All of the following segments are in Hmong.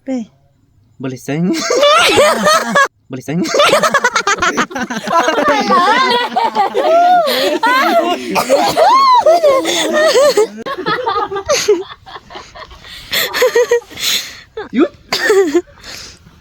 peb. Npau li xeeb. Npau li xeeb. Yus,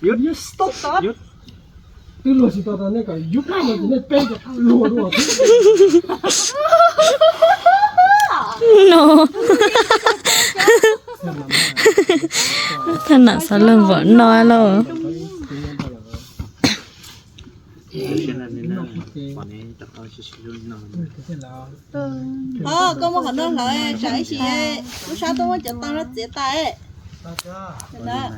yus, yus, stop, yus. Twb luag tsis tau tas nej kom yus no ces nej peb cov luag dua. No. Thaj nam xav luag npaum no lauj. Os, koj muab qhov no hlawv tsam ib sim lub sab tuaj muab cov tau no txiav tas. Paj ntaub,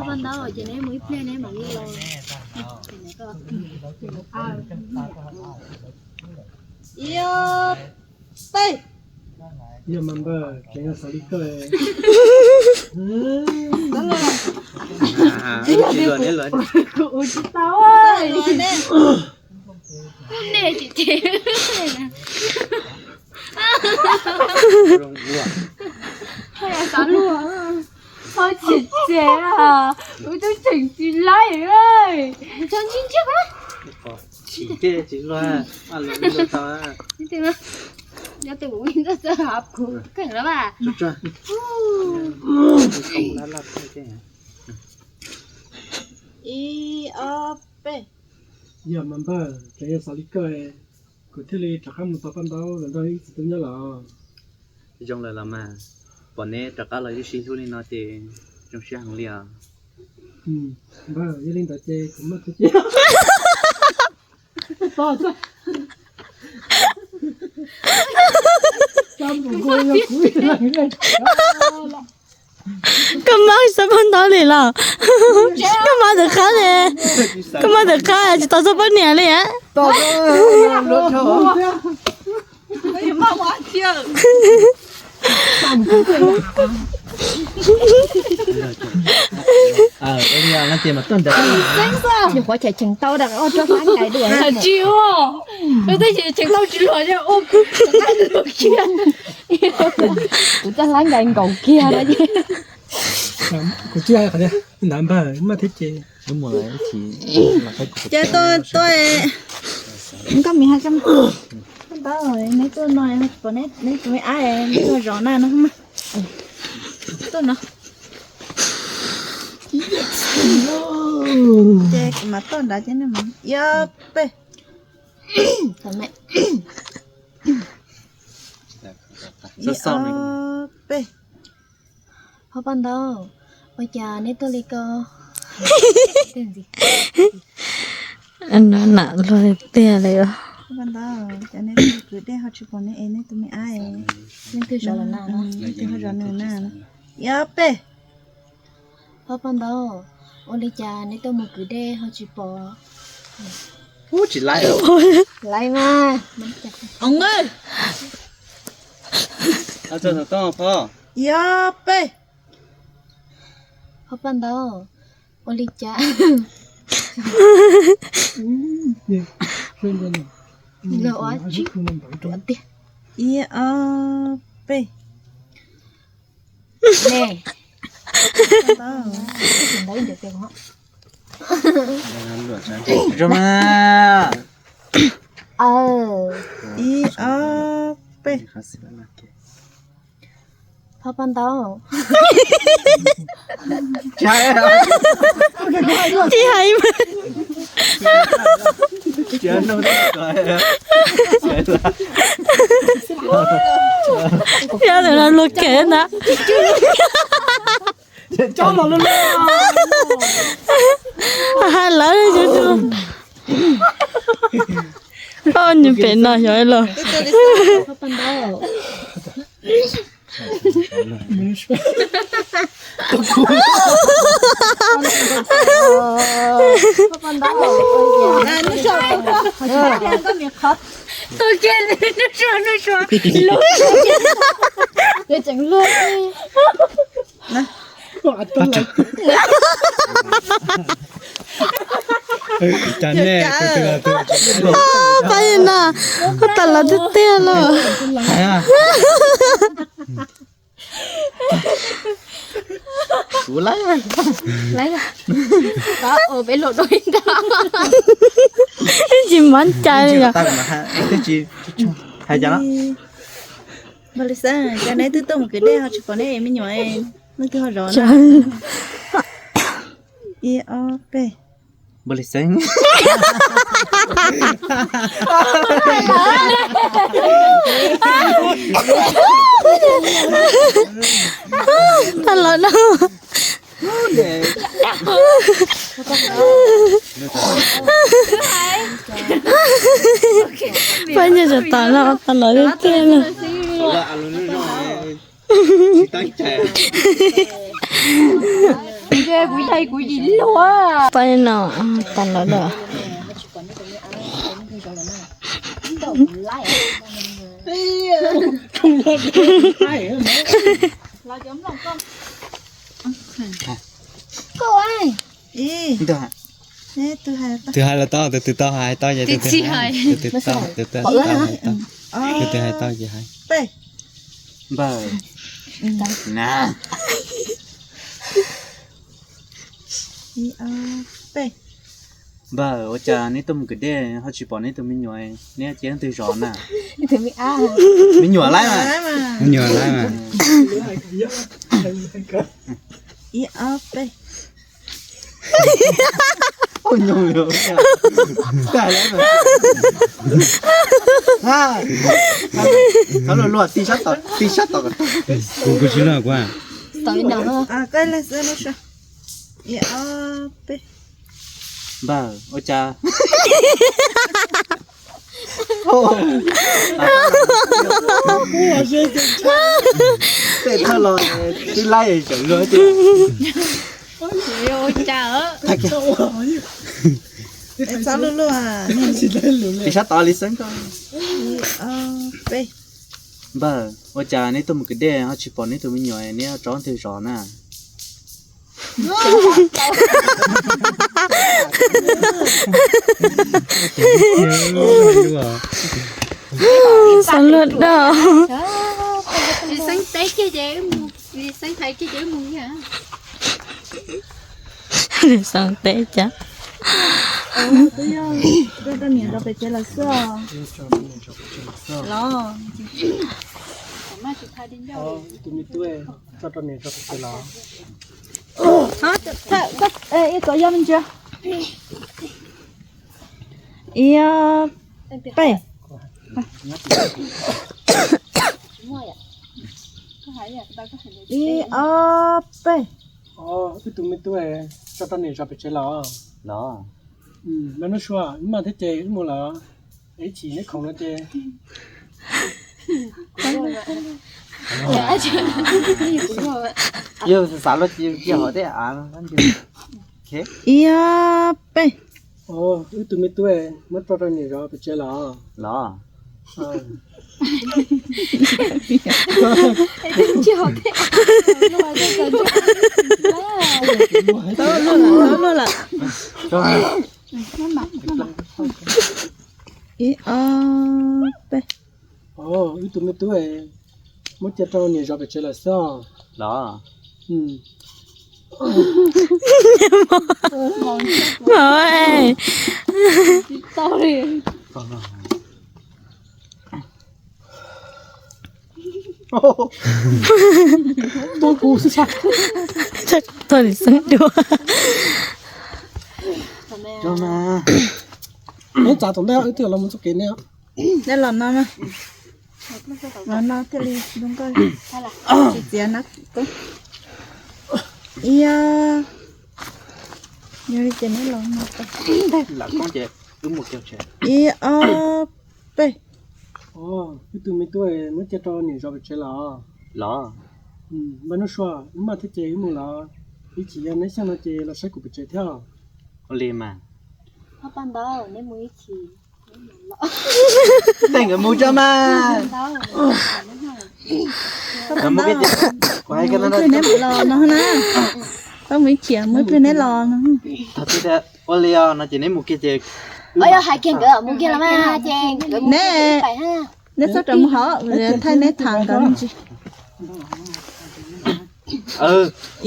paj ntaub ces neb mus ib pliag neb mam li los. Ib, ob, peb. Yog mas npawg, tseem yog xav li koj. Kuv tsis tau. Nej tsis tsev. Xav luag. Ho tsis tsev, kuv twb tseem tsis laib. Tsis tsev, tsis luag, tau. Nyob tes kuv txawj txawj hov kuv kheej lawm mas. Ib, ob, peb. Yog mas npawg, tseem yog xav li koj, kuv thiaj li rov qab mus tos paj ntaub los nrog ib txiv tub nyob los. Zoo lawm los mas, pom neb rov qab los sib hlub li no ces zoo siab heev li os. Npawg, yog li ntawd ces kuv muaj txuj ci. Koj mab xav paj ntaub li los? Koj mab ntawm qab li, koj mab ntawm qab tsis tau txog poj niam li. Nyuam qhuav cheem tau da o rov hlab nkais dua. Tsis ua, twb cheem tau tsis luag ua, kuv txoj hlab nkais nkaus kiag. Kuv tsis hais qhov tias ntawd npawg, muaj thiab ces. Ces tuaj, tuaj, nkauj mis hais, neb tuaj no, neb tus me ab, neb tuaj zov na no. Tuaj no. Ces kuv mam tuaj nrad ces nej mus. Ib, ob, peb. Ib, ob, peb. Hauv paj ntaub, ua cas neb tuaj li ko? Nam luag tiag li. Hauv paj ntaub, cas neb tuaj mus kwv dej ho tsis pom neb es neb tus me ab? Leej twg zov los na? Leej twg ho zov nws na? Ib, ob, peb. Hauv paj ntaub, ua li cas neb tuaj mus kwv dej ho tsis pom? Ub, tsis laib. Laib mas. Ib, ob, peb. Hauv paj ntaub, ua li cas? Los ua tsis ruam tiag. Ib, ob, peb. Ne. Ib, ob, peb. Hauv paj ntaub. Tsis hais mas. Yog tus no luag kev ntag. Hais lawv. Nws pem no xyov los. Tus kiag li, nws suav, nws suav, luag, tseem luag. Cas nej tus twg los tus Pab no, tas los tiag tiag los. Kuv laib, laib, peb luag dua ib nta. Ib tsis mov cai li yog. Hais cas no? Npawg Lis Xeeb, cas neb twb tuaj mus kev dej ho tsis pom neb me nyuam, leej twg ho zov na? Ib ob peb. Npawg Lis Xeeb. Tag los no. Pab nyob tov no tag los tiag tiag no. Pab no tag los lawm. Twg hais los tau, tus twg tau hais tau ces tus twg hais, tus twg tau, tus twg tau hais tau, tus twg hais tau ces hais. Npawg, na. Npawg, ua cas neb tuaj mus kev dej ho tsis pom neb tus me nyuam, neb cia leej twg zov na? Me nyuam laib mas. Me nyuam laib mas. Ib ob peb. Txhob luag luag, tij sab tom, tij sab tom. Kuv kuv tsis luag kuv. Ib ob peb. Npawg, ua cas? Tej thawj los twb laib tseem luag tiag. Txhob luag luag. Tij sab tod Lis Xeeb ko. Npawg, ua cas neb tuaj mus kev dej ho tsis pom neb tus me nyuam, neb tso leej twg zov na? Xav luag dog. Lis Xeeb teb kiag ces, Lis Xeeb hais kiag ces wb mus. Lis Xeeb teb cas. Twb yog rau niam rau pem tsev lawm xwb. Los. Tus me tub, tso rau niam rau pem tsev los. Ib kom yog me ntsis. Ib ob peb. Ib ob peb. Wb tus me tub, tso rau niam zov pem tsev los. Los. Npawg Nuj Sua, wb maj thiab ces wb mus lawm. Ib chim neb khoom no ces. Yog xav luag cia hov tej av. Ib ob peb. Wb tus me tub, muab tso rau niam zov pem tsev los. Los. Ib ob peb. Wb tus me tub, muab cia rau niam zov pem tsev lawm xwb. Los. Tau li xeeb dua. Neb txav tom ntej, wb twb los mus txoj kev ne. Neb los no, los no thiaj li zoo nkauj. Tsis txiav na. Ib, yog li ces neb los no. Ib ob peb. Wb tus me tub, muab cia rau niam zov pem tsev los. Los. Npawg Nuj Sua, wb maj thiab ces wb mus lawm. Ib chim yog neb xyeej no ces los saib kuv pem tsev thiab. Ua li mas. Tej nkawd mus tso mas. Kuv hais koj no, neb los no na. Koj mus ib chim, muab ib pliag neb los no. Thaum twg tias Ua li os, no ces neb mus kiag ces, yog hais kiag nkawd mus kiag los mas ces nkawd mus kiag pais ha. Neb txhob rau mus hauv, thaij neb tham nkawd me ntsis.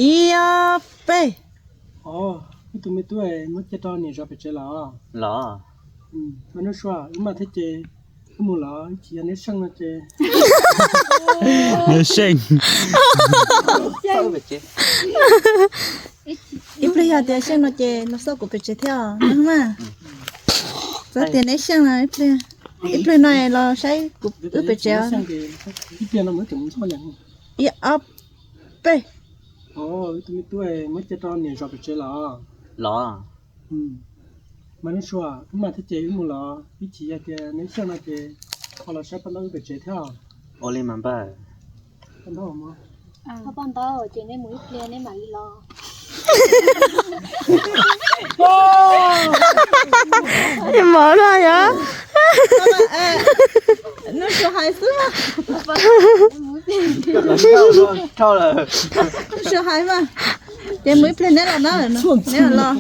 Ib, ob, peb. Wb tus me tub muab cia rau niam zov pem tsev los? Los. Mas Nuj Sua, wb maj thiab ces wb mus los, ib chim yog neb seej no ces. Neb seej. Ib pliag yog tias seej no ces los xauj kuv pem tsev thiab os mas. Txawm tias neb seej no, ib pliag no los saib kuv wb pem tsev. Ib, ob, peb. Wb tus me tub muab cia rau niam zov pem tsev los? Los. Mas Nuj Sua, wb maj thiab ces wb mus los, ib chim yog tias neb seej no ces ho los saib paj ntaub wb pem tsev thiab. Ua li mas npawg. Paj ntaub, ces neb mus ib pliag neb mam li los. Mov no yog. Nuj Sua hais xwb. Nuj Sua hais mas. Ces mus ib pliag neb los na, neb los.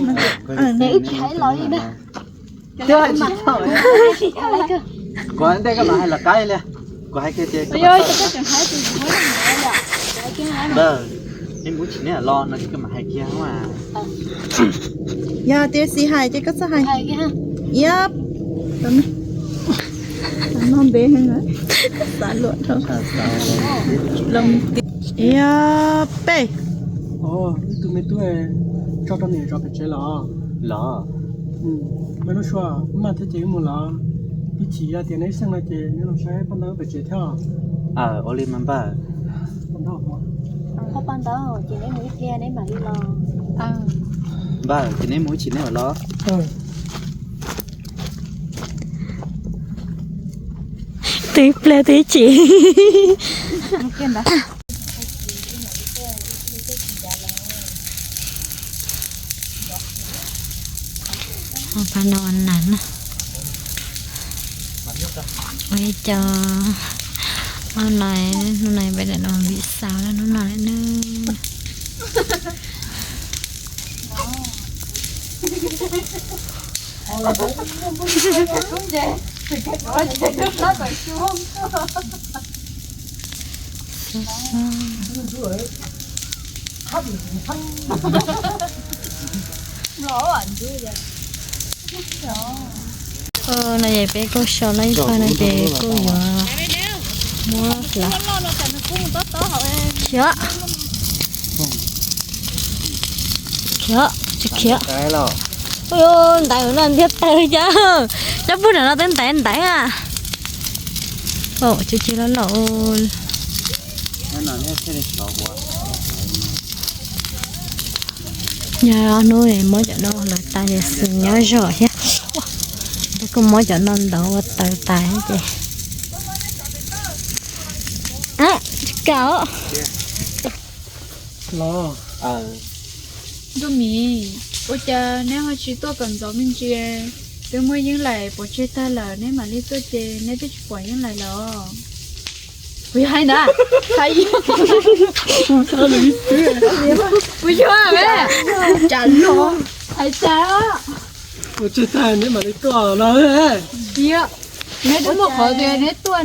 Kuv ntej koj mam hais los qab li, kuv hais kiag ces, npawg, neb mus ib chim neb mam los no ces koj mam hais kiag. Yog tias xis hais ces koj txhob hais. Yab, no ntev heev, xav luam dhau. Yab, peb. Wb tus me tub tso rau niam zov pem tsev los? Los. Mas Nuj Sua, wb maj thiab ces wb mus los, ib chim yog tias neb seej no ces neb los saib paj ntaub wb pem tsev thiab. Ua li mas npawg. Ho paj ntaub ces neb mus ib pliag neb mam li los. Npawg, ces neb mus ib chim neb mam los. Twb ib pliag twb ib chim. Pab no nas na. Ua ib co, hnub no, hnub no peb daim no vim xaus lawm hnub no lawm nawb. No ces peb kuj so loj ib pawg no ces kuj yuav muab hlawv. Khiav, khiav, tsis khiav. Ntaiv no ntiag tawg cas, cov pug no twb ntaiv ntaiv a. Tsis tsis los laus. Yog hnub muab cov no hlawv tas ces xwm nyob zog thiab. Ces kuj muab cov no ntawd ua taws tas ces. Tsis kam os. Ntuj Mim, ua cas neb ho tsis tuaj kom ntxov me ntsis? Twb muab Yeeb Lais pov tseg tag lawm neb mam li tuaj ces neb twb tsis pom Yeeb Lais lawm os. Kuv yog hais ntawd, hais kuv yog me, cas los hais cas. Pov tseg tag neb mam li tuaj no. Neb twb muaj qhov tias neb tuaj.